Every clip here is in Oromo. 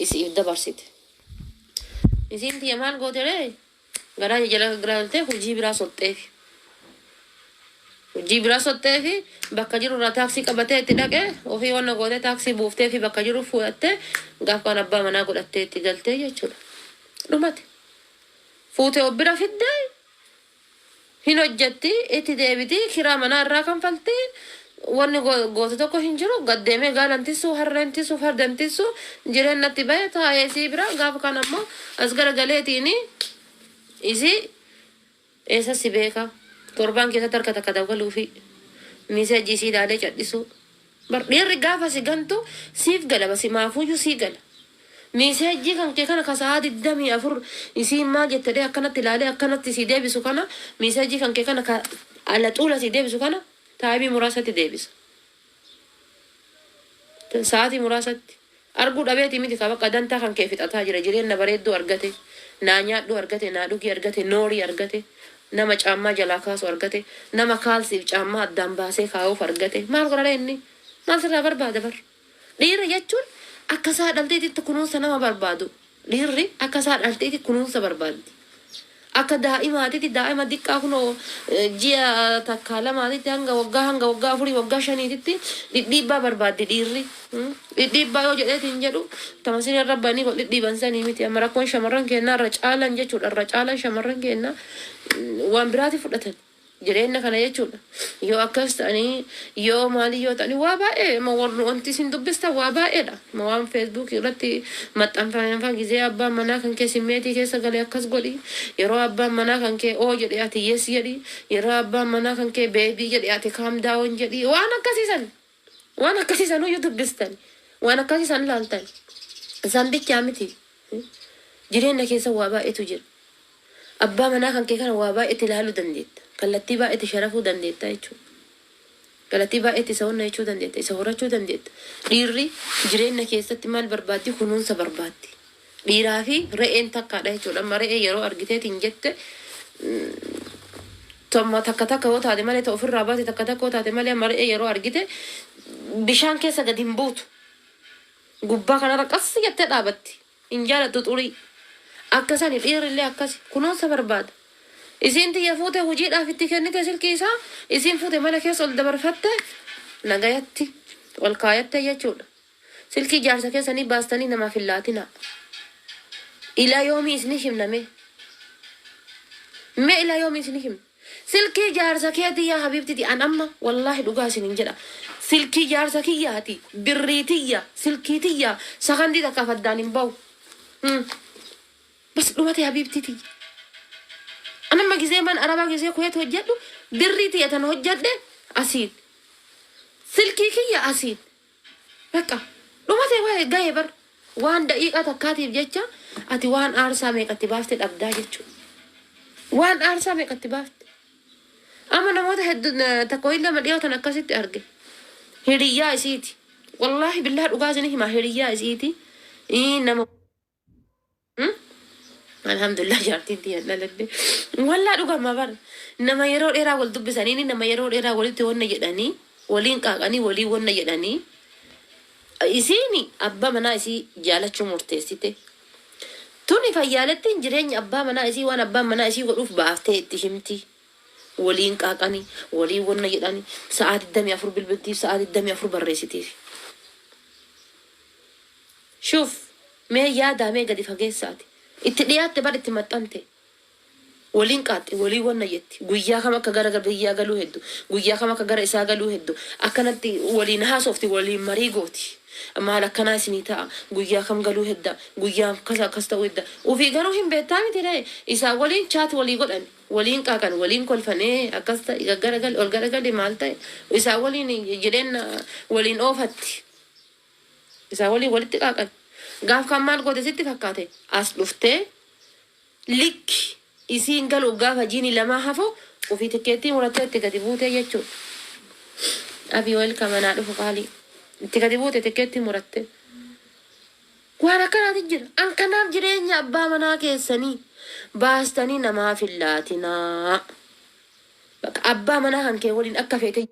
Isiif dabarsite. Isiin tiyya maal goote ree? Garaa jala garagaltee hojii biraa soxxeefi. Hojii biraa soxxeefi bakka jiru irraa taaksii qabatee itti dhaqe ofii wanna gootee taaksii buuftee fi bakka jiru fuudhattee gaaf kaan abbaa manaa godhattee itti galtee jechuudha. Dhumate. Fuutee of bira fiddee hin hojjetti itti deebiti kiraa manaa irraa kanfalti wanni goote tokko hin jiru gad deemee gaalan tissu harreen tissu fardan tissu jireennatti bahe taa'ee isii bira gaafa kan ammoo as garagaleetiin isii eessa si beeka torbaan keessatti harka takka dawwaluufi miseejii isii ilaalee cadhisuu bar dhiirri gaafa si gantu siif gala basi maafuyyuu sii gala. Miiseejjii kan kee kana ka sa'aa 24 isiin maal jette jedhee akkanatti ilaalee akkanatti sii deebisu kana miiseejjii kan kee kana ka ala xuula sii deebisu kana taayimii muraasatti deebisa. Sa'aatii muraasatti. Arguu dhabeetii miti ka bakka dantaa kan kee fixataa jira jireenna bareedduu argate naa nyaadhuu argate naa dhugii argate noorii argate nama caammaa jalaa kaasu argate nama kaalsiif caammaa addaan baasee kaa'uuf argate maal godha ree inni maal sirraa barbaada bar. Dhiira jechuun akka isaa dhalteetitti kunuunsa nama barbaadu. Dhiirri akka isaa dhalteeti kunuunsa barbaaddi. Akka daa'imaatitti daa'ima diqqaa kunoo ji'a takkaa lamaatitti hanga waggaa hanga waggaa afurii waggaa shaniititti dhidhiibbaa barbaaddi dhiirri. Dhidhiibbaa yoo jedheetiin jedhu tama siree irra banii wal dhidhiiban sanii miti. Amma rakkoon shamarran keennaa irra caalan jechuudha. Irra caalan shamarran keennaa waan biraati fudhatan. Jireenya kana jechuudha. Yoo akkas ta'anii yoo maalii yoo ta'anii waa baay'ee amma warri wanti isin dubbistan waa baay'eedha. Amma waan Facebook irratti maxxanfaman fa'aa gizee abbaan manaa kan kee simmeetii keessa galee akkas godhi. Yeroo abbaan manaa kan kee oo jedhe ati yes jedhi. Yeroo abbaan manaa kan kee baby jedhe ati calm down jedhi. Waan akkasiisan waan akkasiisan iyyuu dubbistan. Waan akkasiisan ilaaltan. Isaan bichaa miti. Jireenya keessa waa baay'eetu jira. Abbaa manaa kan kee kana waa baay'eetti ilaaluu dandeetta. Kallattii baay'eetti sharafuu dandeetta jechuudha. Kallattii baay'eetti isa honna jechuu dandeetta. Isa horachuu dandeetta. Dhiirri jireenya keessatti maal barbaaddi? Kunuunsa barbaaddi. Dhiiraa fi re'een takkaadha jechuudha. Amma re'ee yeroo argiteetiin jette tomma takka takka yoo taate malee ta'u ofirraa baate takka takka yoo taate malee amma re'ee yeroo argite bishaan keessa gad hin buutu. Gubbaa kanarra qassi jettee dhaabatti. Hin jaalattu xurii. Akka sani dhiirri illee akkasi. Kunuunsa barbaada. Isiin tiyya fuute hojiidhaaf itti kennite silkii isaa isiin fuute mana keessa ol dabarfatte nagayatti ol kaayatte jechuudha. Silkii jaarsa keessanii baastanii namaaf hin laatinaa. Ilaa yoomii isini himna mee? Mee ilaa yoomii isini himna? Silkii jaarsa keetii yaa habiibtiti an amma wallaahi dhugaa isinin jedha. Silkii jaarsa kiyyaati birrii tiyya silkii tiyya sakandii takkaaf addaan hin bahu. Bas dhumate habiibtii tiyya. An amma gizee man arabaa gizee kuweet hojjedhu birrii tiyya tan hojjedhe asiin. Silkii kiyya asiin. Bakka dhumate waa'ee gahe bar waan daqiiqaa takkaatiif jecha ati waan aarsaa meeqatti baafte dhabdaa jechuudha. Waan aarsaa meeqatti baafte. Amma namoota hedduu takka wayii lama dhiyoo tan akkasitti arge. Hiriyyaa isiiti. Wallaahi billaa dhugaa isin hima hiriyyaa isiiti. Nama Alhamdulillah jaartiin tiyya hin dhaladhe. Wallaa dhugama bar. Nama yeroo dheeraa wal dubbisanii nama yeroo dheeraa walitti wanna jedhanii waliin qaaqanii waliin wanna jedhanii isiin abbaa manaa isii jaalachuu murteessite. Tuni fayyaalettiin jireenya abbaa manaa isii waan abbaan manaa isii godhuuf baaftee itti himti. Waliin qaaqanii waliin wanna jedhanii sa'aa 24 bilbiltiif sa'aa 24 barreessitiif. Shuf mee yaadaa mee gadi fageessaati. Itti dhiyaatte bar itti maxxante. Waliin qaaxxi waliin wanna jetti. Guyyaa kam akka gara biyyaa galuu heddu. Guyyaa kam akka gara isaa galuu heddu. Akkanatti waliin haasofti waliin marii gooti. Maal akkanaa isinii ta'a. Guyyaa kam galuu hedda. Guyyaa akkas akkas ta'uu hedda. Ufii garuu hin beektaa miti ree. Isaan waliin chat walii godhan. Waliin qaaqan waliin kolfan ee akkas ta'e gaggaragali ol garagali maal ta'e. Isaan waliin jireenya waliin oofatti. Isaa waliin walitti qaaqan. Gaaf kan maal goote sitti fakkaate? As dhuftee likki isiin galuuf gaafa jiini lamaa hafu ofii tikkeettii murattee itti gadi buutee jechuudha. Abii welcome anaa dhufu qaalii. Itti gadi buute tikkeettii murattee. Waan akkanaati jira. An kanaaf jireenya abbaa manaa keessanii baastanii namaaf hin laatinaa. Bakka abbaa manaa kan kee waliin akka feete.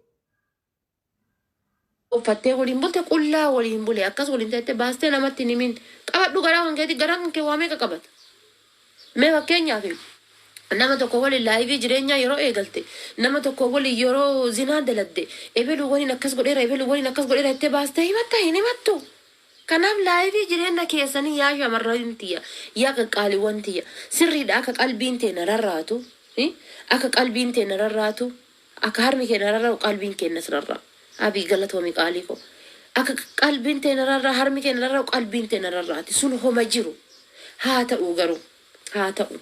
Uffattee waliin bulte, qullaa waliin bule, akkas waliin teette baastee namatti hin himin. Qabadhu garaa kan keetii, garaan kan kee waa meeqa qabata. Mee fakkeenyaaf nama tokko waliin life jireenyaa yeroo eegalte, nama tokko waliin yeroo zinaa daladde, ebeluu waliin akkas godheera, ebeluu waliin akkas godheera jettee baastee himatta? Hin himattu. Kanaaf life jireenya keessanii, yaa shamarran tiyya, yaa qaqqaaliiwwan tiyya, sirriidha. Akka qalbiin tee na rarraatu, akka qalbiin tee na rarraatu, akka harmi kee na rarra'u qalbiin keenyas rarra'a. Abii, galatoomi qaalii koo. Akka qalbiin tee na rarra'a, harmi kee na rarra'u, qalbiin tee na rarraati sun homa jiru haa ta'u. Garuu haa ta'u,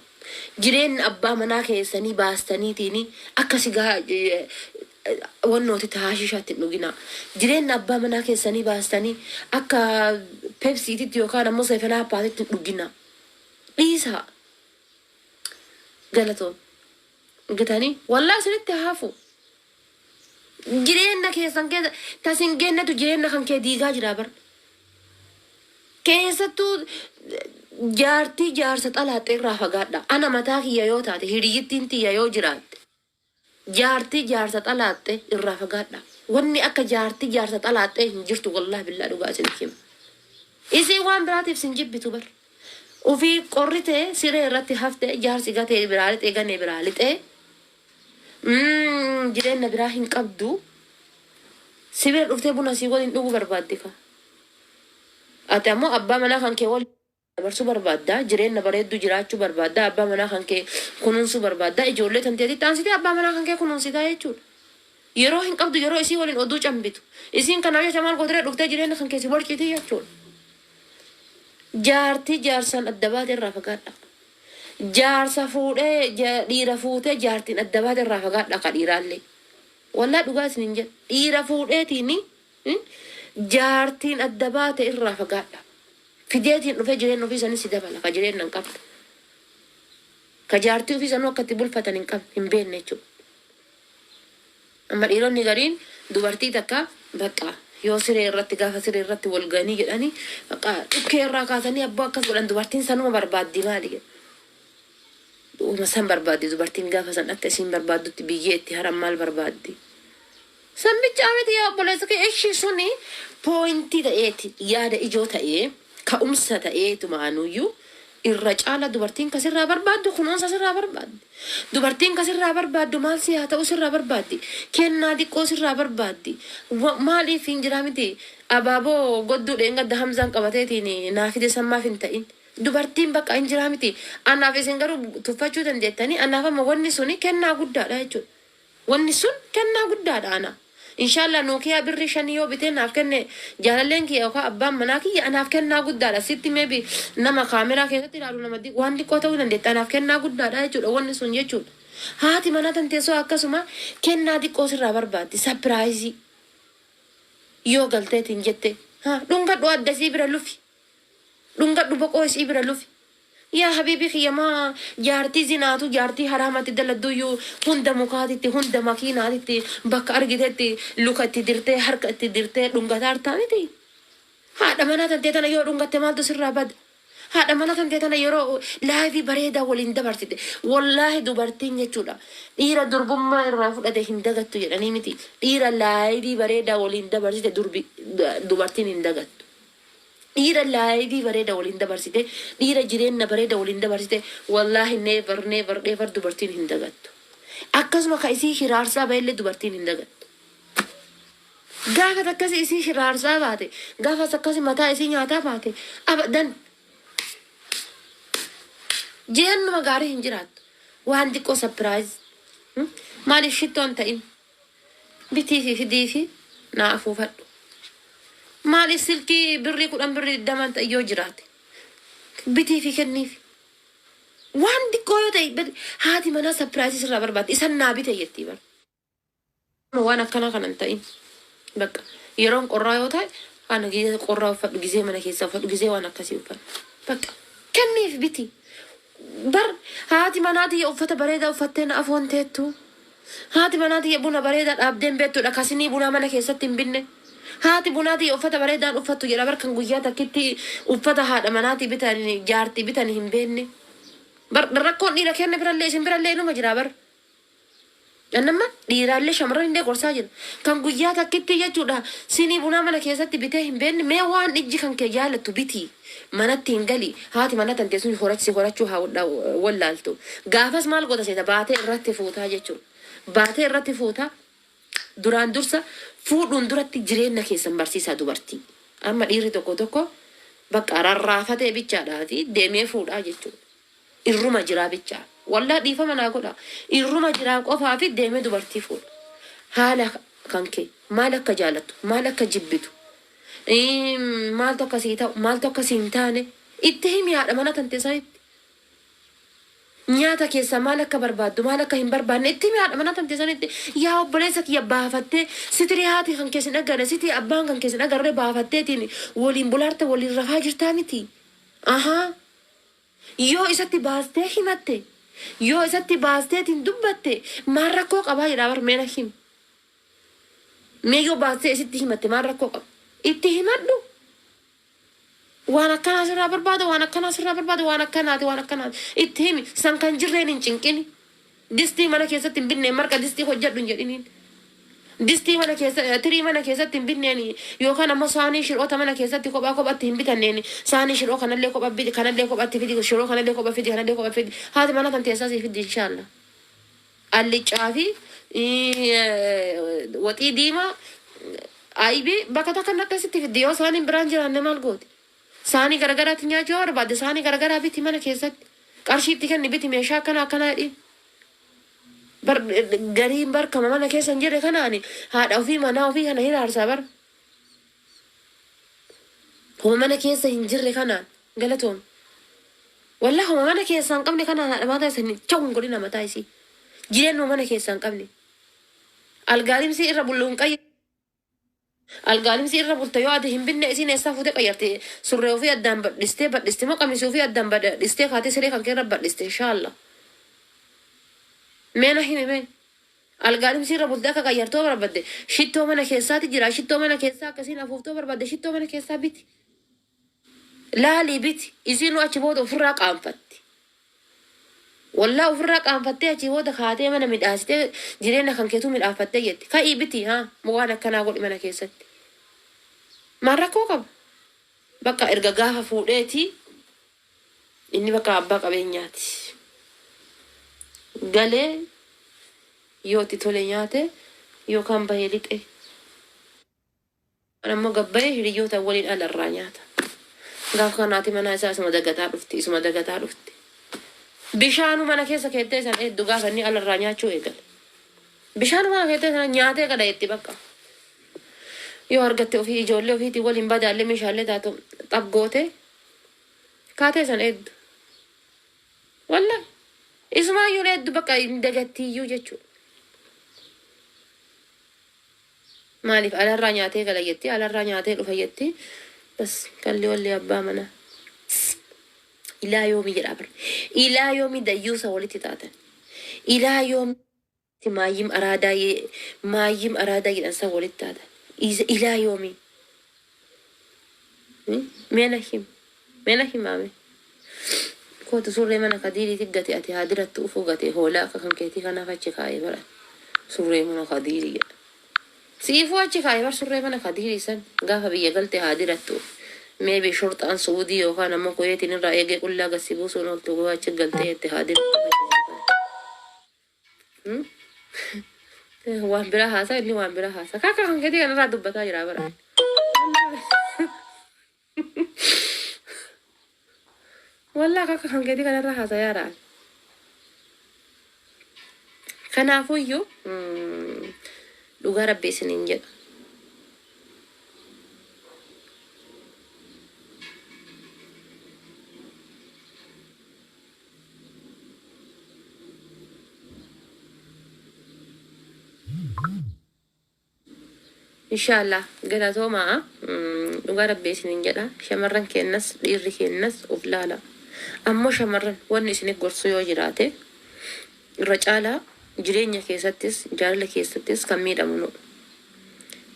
jireenya abbaa manaa keessanii baastaniitiin akka sigaa wannooti haashishaatti hin dhuginaa. Jireenya abbaa manaa keessanii baastanii akka Pepsiititti yookaan ammoo Seven Upaatitti hin dhuginaa. Dhiisaa. Galatoom gitanii wallaa isinitti hafu. Jireenya keessan keessa tasin geennetu jireenya kan kee diigaa jira bar. Keessattuu jaartii jaarsa xalaaxxe irraa fagaadha. Ana mataa kiyya yoo taate, hiriyyittiin tiyya yoo jiraatte, jaartii jaarsa xalaaxxe irraa fagaadha. Wanni akka jaartii jaarsa xalaaxxe hin jirtu. Wallahi billaa, dhugaa isin hima. Isiin waan biraatiif sin jibbitu bar. Ufii qorritee siree irratti hafte, jaarsi gatee biraa lixee, ganee biraa lixee, jireenya biraa hin qabdu. Si bira dhuftee buna sii waliin dhuguu barbaaddi ka. Ati ammoo abbaa manaa kan kee waliin dabarsuu barbaadda, jireenya bareedduu jiraachuu barbaadda, abbaa manaa kan kee kunuunsuu barbaadda, ijoollee tanteetitti aansitee abbaa manaa kan kee kunuunsitaa jechuudha. Yeroo hin qabdu yeroo isii waliin oduu cambitu. Isiin kanaaf jecha maal gootiree dhuftee jireenya kan kee si borcitii jechuudha. Jaartii jaarsaan adda baate irraa fagaadha. Jaarsa fuudhee, dhiira fuutee jaartiin adda baate irraa fagaadha ka dhiiraallee. Wallaa dhugaa isin hin jedhu. Dhiira fuudheetiin jaartiin adda baate irraa fagaadha. Fideetiin dhufee jireenya ofii isaanii si dabala ka jireenya hin qabne. Ka jaartii ofii sanuu akka itti bulfatan hin qabne, hin beekne jechuudha. Amma dhiironni gariin dubartii takka bakka yoo siree irratti, gaafa siree irratti wal ga'anii jedhanii, bakka dhukkee irraa kaasanii abboo akkas godhan, dubartiin sanuma barbaaddi maali jedhu. Dhuguma san barbaaddi dubartiin? Gaafa san akka isiin barbaaddutti biyyee itti haran maal barbaaddi? San bichaa miti, yaa obboleessa kee, ishii suni point ta'eeti, yaada ijoo ta'ee, ka'umsa ta'eetu maanuyyuu irra caala dubartiin kasirraa barbaaddu kunuunsa sirraa barbaaddi. Dubartiin kasirraa barbaaddu maal si haa ta'u sirraa barbaaddi. Kennaa xiqqoo sirraa barbaaddi. Maaliif hin jiraa miti, abaaboo godduu dheengadda Hamzaan qabateetiin naa fide san maaf hin ta'in? Dubartiin bakka hin jiraa miti. Anaaf isin garuu tuffachuu dandeettanii, anaaf amma wanni suni kennaa guddaadha jechuudha. Wanni sun kennaa guddaadha ana. Inshaallah Nokiyaa birrii 5 yoo bitee naaf kenne jaalalleen kiyya yookaan abbaan manaa kiyya, anaaf kennaa guddaadha. Sitti maybe nama kaameraa keessatti ilaalu nama waan xiqqoo ta'uu dandeetta. Anaaf kennaa guddaadha jechuudha wanni sun jechuudha. Haati manaa tan teessoo akkasuma kennaa xiqqoo sirraa barbaaddi. Surprise. Yoo galteetiin jette, haa dhungadhu, adda isii bira lufi. Dhungadhu, boqoo isii bira lufi. Yaa habiibi kiyyamaa, jaartii zinaatu, jaartii haraamatti daladduyyuu hunda mukaatitti, hunda makiinaatitti, bakka argitetti luka itti dirtee, harka itti dirtee dhungataa hartaa miti. Haadha manaa tantee tana yoo dhungatte maaltu sirraa bada? Haadha manaa tantee tana yeroo life bareedaa waliin dabarsite, wallaahi dubartiin jechuudha. Dhiira durbummaa irraa fudhate hin dagattu jedhanii miti. Dhiira life bareedaa waliin dabarsite durbi dubartiin hin dagattu. Dhiira life bareeda waliin dabarsite, dhiira jireenya bareeda waliin dabarsite, wallaahi never, never, never dubartiin hin dagattu. Akkasuma ka isii hiraarsaa bahillee dubartiin hin dagattu. Gaafa akkasi isii hiraarsaa baate, gaafas akkasi mataa isii nyaataa baate, abadan jireenyuma gaarii hin jiraattu. Waan xiqqoo surprise maaliif shittoon ta'in bitii fi fidii fi naa afuufadhu. Maaliif silkii birrii 10, birrii 20 ta'e yoo jiraate bitii fi kenniif. Waan xiqqoo yoo ta'e haati manaa surprise sirraa barbaadde, isan naa bite jettii bara. Waan akkanaa kana hin ta'in. Bakka yeroon qorraa yoo ta'e, kana gizee qorraa uffadhu, gizee mana keessa uffadhu, gizee waan akkasii uffadhu. Bakka kenniif, biti. Bar haati manaa tiyya uffata bareedaa uffattee na afoon teettu. Haati manaa tiyya buna bareedaa dhaabdeen beektuudha, kasinii bunaa mana keessatti hin binne. Haati bunaa tiyya uffata bareedaan uffattu jedha bar, kan guyyaa takkitti uffata haadha manaatii bitan, jaartii bitan hin beekne. Bar rakkoon dhiira kenna birallee isin birallee inuma jira bar. Annamma dhiiraallee shamarran illee gorsaa jira. Kan guyyaa takkitti jechuudha sinii bunaa mana keessatti bitee hin beekne, mee waan ijji kan kee jaalattu biti. Manatti hin gali. Haati mana tantee sun horachi horachuu haa wallaaltu. Gaafas maal goota seeta? Baatee irratti fuutaa jechuudha. Baatee irratti fuutaa. Duraan dursa fuudhuun duratti jireenya keessan barsiisaa dubartii. Amma dhiirri tokko tokko bakka rarraafatee bichaadhaati deemee fuudhaa jechuudha. Irruma jiraa bichaa. Wallaa dhiifama naa godha. Irruma jiraa qofaa fi deemee dubartii fuudha. Haala kan kee maal akka jaalattu, maal akka jibbitu, maaltu akkasii ta'u, maaltu akkasii hin taane itti himi haadha mana tantee sanitti. Nyaata keessaa maal akka barbaaddu, maal akka hin barbaanne itti himi haadha mana tantee sanitti. Yaa obboleessa kiyya, baafattee sitirii haati kan keessin agarre, sitii abbaan kan keessin agarre baafatteetiin waliin bulaarte, waliin rafaa jirtaa miti. Ahaa. Yoo isatti baastee himatte, yoo isatti baasteetiin dubbatte, maal rakkoo qabaa jedhaa bar? Meena himi. Mee yoo baastee isitti himatte maal rakkoo qaba? Itti himadhu. Waan akkanaa sirraa barbaada, waan akkanaa sirraa barbaada, waan akkanaati, waan akkanaati. Itti himi. San kan jirreen hin cinqini. Distii mana keessatti hin binne, marqa distii hojjedhu hin jedhiniin. Distii mana keessa, tirii mana keessatti hin binneen, yookaan ammoo saanii shiroota mana keessatti kophaa kophatti hin bitanneen, saanii shiroo kanallee kopha fidi, kanallee kophatti fidi, shiroo kanallee kopha fidi, kanallee kopha fidi. Haati mana kan teessaa sii fiddi inshaalla. Allicaa fi waxii diimaa ayibii bakka takka akkasitti fiddi. Yoo saaniin biraan jiraanne maal gooti? Saanii garagaraatti nyaachuu yoo barbaadde, saanii garagaraa biti mana keessatti. Qarshii itti kenni, biti meeshaa akkana akkanaa jedhiin. Bar gariin bar kama mana keessa hin jirre kanaani haadha ofii manaa ofii kana hiraarsaa bar. Homa mana keessa hin jirre kanaan galatoom. Wallah, homa mana keessaa hin qabne kanaan haadha mataa isanii chawun godhina mataa isii. Jireenyuma mana keessaa hin qabne. Algaalimsii irra bullu hin qayya. Algaalimsii irra bulta yoo ati hin binne, isiin eessaa fuutee qayyarte? Surree ofii addaan badhistee badhiste moo qamisii ofii addaan badhistee kaatee siree kan kee irra badhiste inshaalla? Mee na himi mee. Algaalimsii irra bultee akka qayyartoo barbaadde, shittoo mana keessaati jira. Shittoo mana keessaa akkasiin afuuftoo barbaadde, shittoo mana keessaa biti. Laalii biti. Isiinuu achi booda ofirraa qaanfatti. Wallaa ofirraa qaanfattee achii booda kaatee mana midhaasitee jireenya kan keetuu midhaafattee jetti. Ka'ii biti, haa waan akkanaa godhi mana keessatti. Maal rakkoo qaba? Bakka erga gaafa fuudheeti inni bakka abbaa qabeenyaati. Galee yoo itti tole nyaate yookaan bahee lixe. Ammoo gabbayee hiriyoota waliin alarraa nyaata. Gaafa kanaati mana isaa isuma dagataa dhufti, isuma dagataa dhufti. Bishaanu mana keessa keettee san hedduu gaafa inni alarraa nyaachuu eegale. Bishaanu mana keettee sana nyaatee gada jetti bakka. Yoo argatte ofii ijoollee ofiitiin waliin badaallee meeshaalee taatu xabgootee kaatee san hedduu. Wallah, isumaayyuu hedduu bakka hin dagattiiyyuu jechuudha. Maaliif alarraa nyaatee gala jetti, alarraa nyaatee dhufa jetti. Bas kalli walli abbaa manaa. Ilaa yoomii jedhaa bara. Ilaa yoomii dayyuusa walitti taatan? Ilaa yoomii maayyim araadaa, maayyim araadaa jedhan san walitti taatan? Ilaa yoomii? Mee na him. Mee na himaame. Kootu surree mana kadiiriitti gate, ati haa dirattu ufuu gate, hoolaa akka kan keetii kanaaf achi kaa'ee baran. Surree mana kadiirii jedha. Siifuu achi kaa'ee bar surree mana kadiirii san gaafa biyya galte haa dirattu. Maybe shurxaan Suudii yookaan ammoo Kuweetiin irraa eegee qullaa gasi buusuun ooltu goo achi galtee jette haa dirattu. Waan biraa haasaa, inni waan biraa haasaa. Kakka kan keetii kanarraa dubbataa jira bara. Wallaa kakka kan keetii kanarraa haasaa yaara. Kanaafuyyuu dhugaa rabbi isiniin jedha. Inshaallah galatoomaa, dhugaa rabbi isiniin jedha. Shamarran keennas dhiirri keennas of laala. Ammoo shamarran wanni isinif gorsu yoo jiraate, irra caalaa jireenya keessattis jaalala keessattis kan miidhamu nu.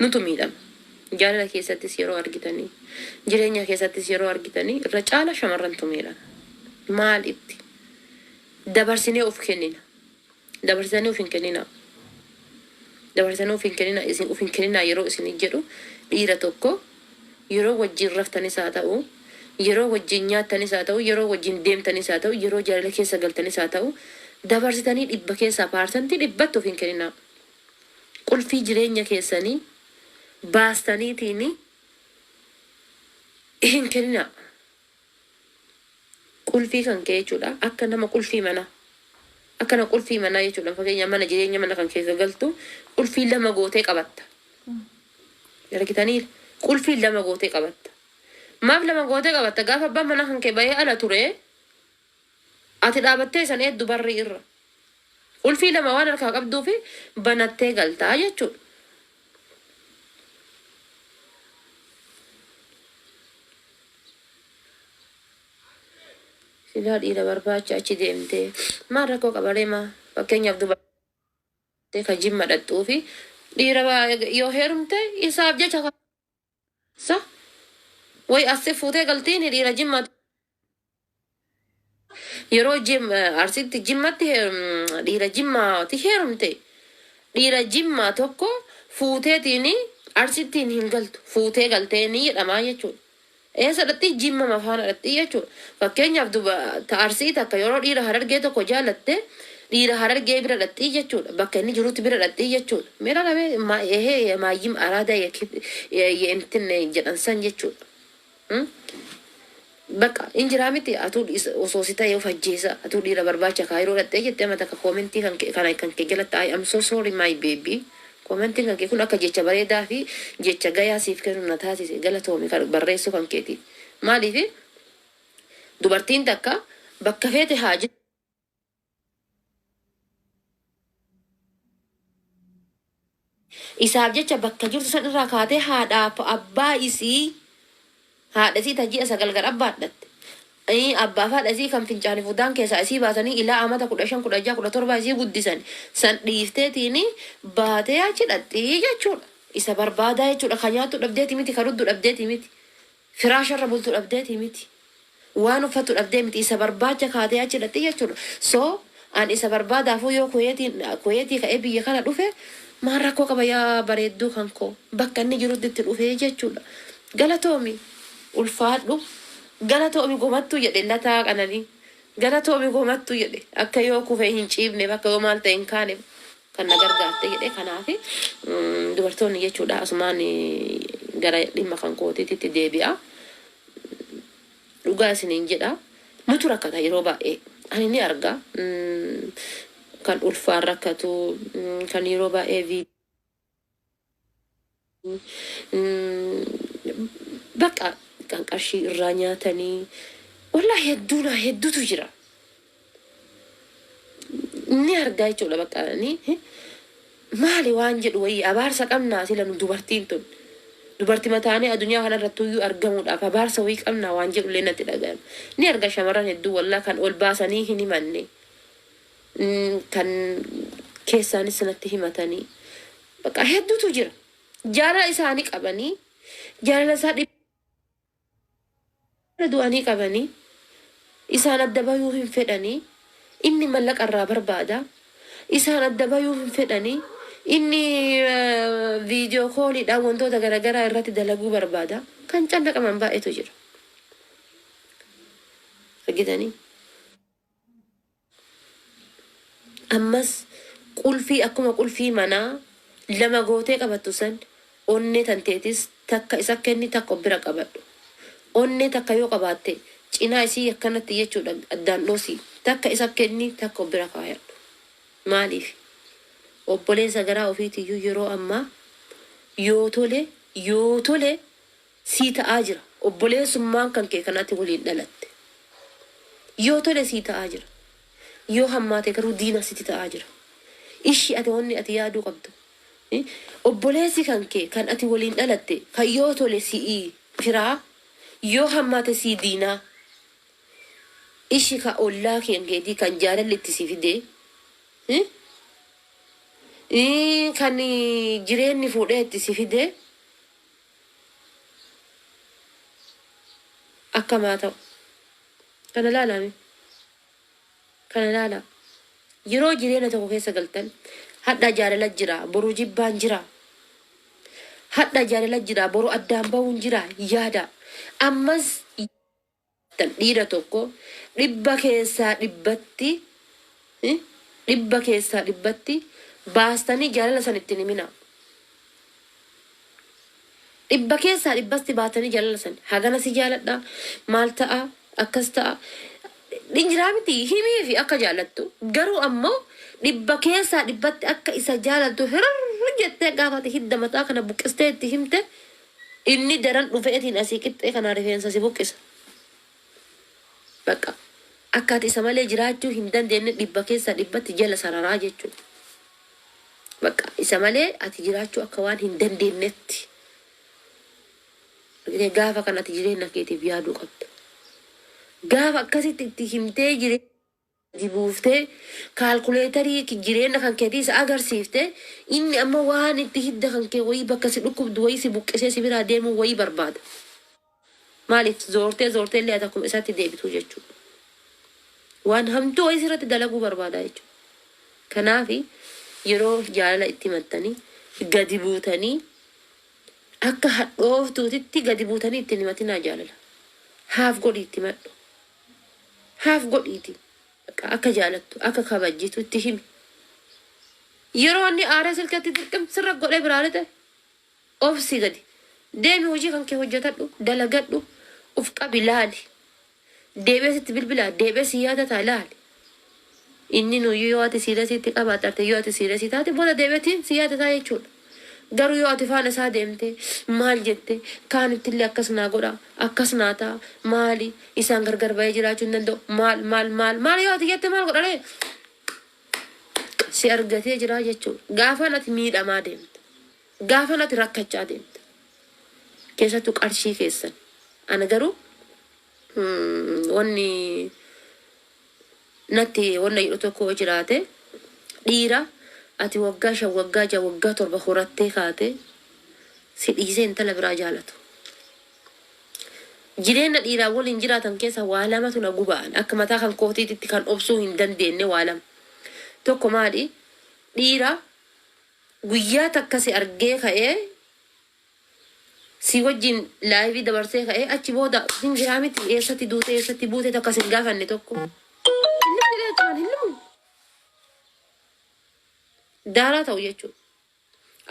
Nutu miidhama. Jaalala keessattis yeroo argitanii, jireenya keessattis yeroo argitanii, irra caala shamarrantu miidhama. Maal itti dabarsinee of kennina? Dabarsitanii of hin kennina. Dabarsanii of hin kenninaa isin of hin kenninaa yeroo isin jedhu dhiira tokko yeroo wajjin raftanis haa ta'u, yeroo wajjin nyaattanis haa ta'u, yeroo wajjin deemtanis haa ta'u, yeroo jaalala keessa galtanis haa ta'u, dabarsitanii dhibba keessaa paarsantii dhibbatti of hin kenninaa. Qulfii jireenya keessanii baastaniitiin hin kenninaa. Qulfii kan kee jechuudha. Akka nama qulfii manaa. Akka nama qulfii manaa jechuudha. Fakkeenya mana jireenya mana kan keessa galtu qulfii lama gootee qabatta. Argitanii qulfii lama gootee qabatta. Maaf lama gootee qabatta? Gaafa abbaan manaa kan kee bahee ala ture ati dhaabattee san eeddu barri irra. Qulfii lama waan harkaa qabduufi banattee galtaa jechuudha. Silaa dhiira barbaacha achi deemtee maal rakkoo qabaree maa fakkeenyaaf dubartii ka jimma dhaqxuufi dhiira yoo heerumte isaaf jecha sa way assi fuutee galtiin dhiira jimma yeroo jim arsitti jimmatti dhiira jimmaati heerumte dhiira jimmaa tokko fuuteetiin arsittiin hin galtu fuutee galtee ni jedhamaa jechuudha. Eessa dhaqxii jimma mafaana dhaqxii jechuudha. Fakkeenyaaf duba ta arsii takka yeroo dhiira harargee tokko jaalatte dhiira harargee bira dhaqxii jechuudha. Bakka inni jirutti bira dhaqxii jechuudha. Meera lamee ehee maayyim araada የእንትን jedhan san jechuudha. Bakka injiraa miti atuu osoo si ta'e of ajjeesa atuu dhiira barbaacha kaayiroo dhaqxee jettee amma takka koomentii kan kee kana kan kee jalatti I am so sorry my baby. Koomentiin kan kee kun akka jecha bareedaa fi jecha gayaa siif kennu na taasise galatoomi kan barreessuu kan keeti. Maaliif dubartiin takka bakka feete haa isaaf jecha bakka jirtu san irraa kaatee haadhaaf abbaa isii haadha isii ta ji'a 9 gara abbaadhatte. Abbaa fi haadha isii kan fincaanii fudaan keessaa isii baasanii ilaa amata 15 16 17 isii guddisan san dhiifteetiin baatee achi dhaqxii jechuudha. Isa barbaadaa jechuudha. Kan nyaattu dhabdeeti miti, kan dhugdu dhabdeeti miti, firaasharra bultu dhabdeeti miti, waan uffatu dhabdee miti, isa barbaacha kaatee achi dhaqxii jechuudha. So an isa barbaadaafuu yoo kuweetii ka'ee biyya kana dhufe maal rakkoo qaba yaa bareedduu kan koo bakka inni jirutti itti dhufee jechuudha. Galatoomi ulfaadhu galatoomi gomattuu jedhe lataa qananii galatoomi gomattuu jedhe akka yoo kufee hin ciibne bakka yoo maal ta'e hin kaane kan na gargaarte jedhe kanaaf dubartoonni jechuudha asumaan gara dhimma kan kootiitti deebi'a. Dhugaa isiniin jedha nutu rakkata yeroo baay'ee ani ni arga kan ulfaan rakkatu kan yeroo baay'ee bakka kan qarshii irraa nyaatanii wallaahi hedduuna hedduutu jira. Ni argaa jechuudha bakka ni maali waan jedhu wayii abaarsa qabnaa sila nu dubartiin tun dubartii mataanii addunyaa kanarratti iyyuu argamuudhaaf abaarsa wayii qabnaa waan jedhu illee natti dhaga'ama. Ni arga shamarran hedduu wallaa kan ol baasanii hin himanne kan keessaanis natti himatanii bakka hedduutu jira. Jaalala isaanii qabanii jaalala isaa dhibba du'anii qabanii isaan adda bayuu hin fedhanii inni mallaqa irraa barbaada isaan adda bayuu hin fedhanii inni viidiyoo kooliidhaan wantoota garaagaraa irratti dalaguu barbaada kan cannaqaman baay'eetu jira. Argitanii? Ammas qulfii akkuma qulfii manaa lama gootee qabattu san onnee tanteetis takka isa kenni takka of bira qabadhu. Onnee takka yoo qabaatte cinaa isii akkanatti jechuudha addaan dhoosi takka isa kenni takka of bira kaayadhu. Maaliif? Obboleessa garaa ofiitiyyuu yeroo ammaa yoo tole yoo tole sii ta'aa jira. Obboleessummaan kan kee kanatti waliin dhalatte. Yoo tole sii ta'aa jira. Yoo hammaate garuu diina sitti ta'aa jira. Ishii ati wanni ati yaaduu qabdu. Obboleessi kan kee kan ati waliin dhalatte kan yoo tole si'ii firaa yoo hammaate sii diinaa. Ishi ka ollaa keetii kan jaalalli itti si fidee kan jireenyi fuudhee itti si fidee akkamaa ta'u. Kana ilaalame. Kana ilaala. Yeroo jireenya tokko keessa galtan Hadha jaalala jira, boru jibbaan jira. Hadha jaalala jira, boru addaan bahuun jira. Yaada. Ammas dhiira tokko 100% 100% baastanii jaalala san ittiin himina. 100% baatanii jaalala san hagana si jaaladha, maal ta'a, akkas ta'a. Dhinjiraa miti, himii fi akka jaalattu, garuu ammoo 100% akka isa jaalattu hirr jettee gaafate hidda mataa kana buqqistee itti himte, inni daran dhufeetiin asii qixxee kanaa rifeensa si buqqisa. Bakka akka ati isa malee jiraachuu hin dandeenye 100% jala sararaa jechuudha. Bakka isa malee ati jiraachuu akka waan hin dandeenyetti. Gaafa kan ati jireenya keetiif yaaduu qabda. Gaafa akkasitti itti himtee jireenya buuftee kaalkuleetarii jireenya kan keetii isa agarsiifte, inni amma waan itti hidda kan kee wayii bakka si dhukkubdu wayii si buqqisee si biraa deemuu wayii barbaada. Maaliif zoortee zoortee illee ati akkuma isaatti deebituu jechuudha. Waan hamtuu wayii sirratti dalaguu barbaada jechuudha. Kanaafi yeroo jaalala itti himattanii gadi buutanii, akka hadhooftuutitti gadi buutanii ittiin himatinaa jaalala. Haaf godhii itti himadhu. Haaf godhiiti. Akka jaalattu, akka kabajjitu itti himi. Yeroo inni aaree silkatti dirqim sirra godhee biraa lixe, obsi, gadi deemi, hojii kan kee hojjetadhu, dalagadhu, uf qabi, laali. Deebi'ee sitti bilbilaa, deebi'ee si yaadataa, laali. Inni nuyyuu yoo ati siirasiitti qabaatte, yoo ati siirasii taate, booda deebi'eetiin si yaadataa jechuudha. Garuu yoo ati faana isaa deemte, maal jette, kaanittillee akkas naa godha, akkas naa ta'a, maali isaan gargar bahee jiraachuu hin danda'u, maal maal maal maal yoo ati jette, maal godharee si argatee jira jechuudha. Gaafan ati miidhamaa deemta. Gaafan ati rakkachaa deemta. Keessattuu qarshii keessan. Ana garuu wanni natti wanna jedhu tokko yoo jiraate, dhiira ati waggaa 5, waggaa 6, waggaa 7 horattee kaate si dhiisee intala biraa jaalatu. Jireenya dhiiraa waliin jiraatan keessa waa lamatu na guba'an, akka mataa kan kootiitti kan obsuu hin dandeenye waa lama. Tokko maali? Dhiira guyyaa takka si argee ka'ee, si wajjin live dabarsee ka'ee, achi booda hin jiraa miti, eessatti duute, eessatti buute takka sin gaafanne tokko. Hin jedhee achumaan hin limu. Daaraa ta'u jechuudha.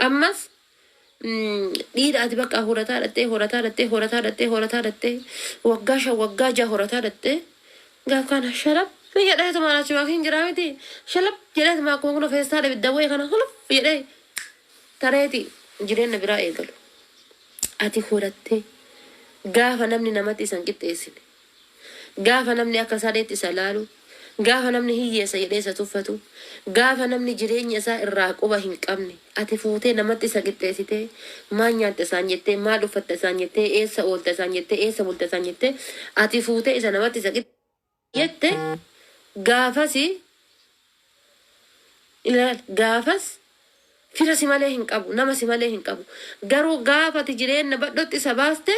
Ammas dhiira ati bakka horataa dhattee, horataa dhattee, horataa dhattee, horataa dhattee, waggaa 5, waggaa 6 horataa dhattee, gaaf kana shalab jedheetumaan achumaa hin jiraa miti, shalab jedheetumaa akkuma kun feestaa ibidda wayii kana huluf jedhee tareeti jireenya biraa eegalu. Ati horattee gaafa namni namatti isan qixxeessine, gaafa namni akka sadeetti isa laalu, gaafa namni hiyyeessa jedhee isa tuffatu, gaafa namni jireenya isaa irraa quba hin qabne, ati fuutee namatti isa qixxeessitee, maal nyaatte isaan jettee, maal uffatte isaan jettee, eessa oolte isaan jettee, eessa bulte isaan jettee, ati fuutee isa namatti isa jette, gaafasi ilaal, gaafas fira si malee hin qabu, nama si malee hin qabu. Garuu gaafa ati jireenya badhotti isa baaste,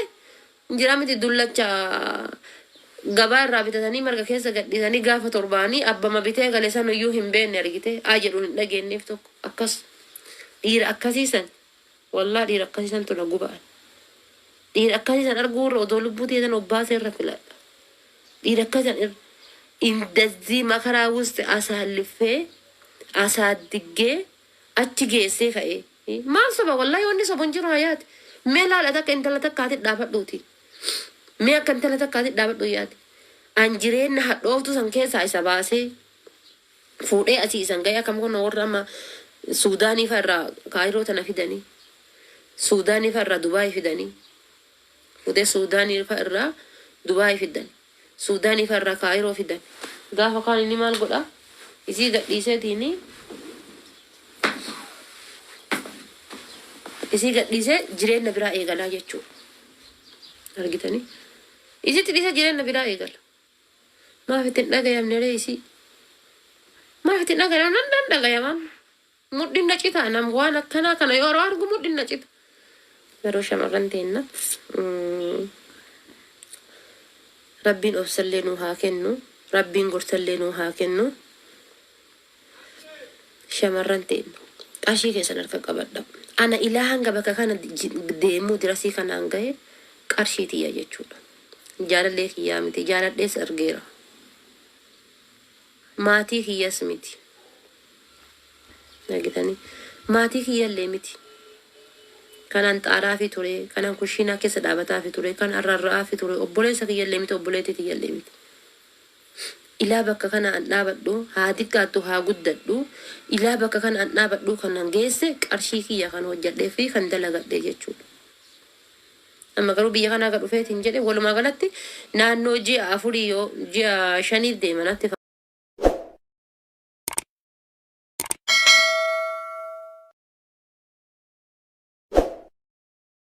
jira miti, dullacha gabaa irraa bitatanii marga keessa gadhiisanii gaafa torbaanii abbama bitee gale san iyyuu hin beekne argite aa jedhuun hin dhageenyeef tokko, akkas dhiira akkasiisan, wallaa dhiira akkasiisan tuna guba'an. Dhiira akkasiisan arguu irra odoo lubbuu teessan obbaasee irra filadha. Dhiira akkasiisan irra እንደዚህ መከራ ውስጥ አሳልፌ አሳድጌ achi geessee ka'ee maal soba? Wallahi wanni soba hin jiru hayaati. Mee laala, takka intala takkaati dhaabadhuuti, mee akka intala takkaati dhaabadhu yaati. An jireenya hadhooftu san keessaa isa baasee fuudhee asii isan ga'ee, akkam kun warra amma Suudaanii fa irraa Kaayiroo tana fidanii, Suudaanii fa irraa Dubaayii fidanii, fuudhee Suudaanii fa irraa Dubaayii fidan, Suudaanii fa irraa Kaayiroo fidan, gaafa kaan inni maal godha? Isii gadhiiseetiini, isii gadhiisee jireenya biraa eegalaa jechuudha. Argitanii? Isitti dhiisee jireenya biraa eegala. Maaf ittiin dhagayamne ree isii? Maaf ittiin dhagayamne? Nan dhagayaman. Mudhiin na cita, nam waan akkanaa kana yeroo argu mudhiin na cita. Yeroo shamarran teenna. Rabbiin obsallee nuu haa kennu. Rabbiin gorsallee nuu haa kennu. Shamarran teenna. Qarshii keessan harka qabadha. Ana ilaa hanga bakka kana deemuu dirasii kanaan gahe qarshii tiyya jechuudha. Jaalallee kiyyaa miti, jaaladhees argeera. Maatii kiyyas miti. Argitanii, maatii kiyyallee miti. Kanan xaaraa fi ture, kanan kushiinaa keessa dhaabataa fi ture, kan arrarra'aa fi ture, obboleessa kiyyallee miti, obboleettii tiyyallee miti. Ilaa bakka kana an dhaabadhu, haa xiqqaattu haa guddadhu, ilaa bakka kana an dhaabadhu kanan geesse qarshii kiyya kan hojjedhee fi kan dalagadhe jechuudha. Amma garuu biyya kanaa gad dhufeetiin jedhe, walumaa galatti naannoo ji'a 4 yoo ji'a 5f deema natti.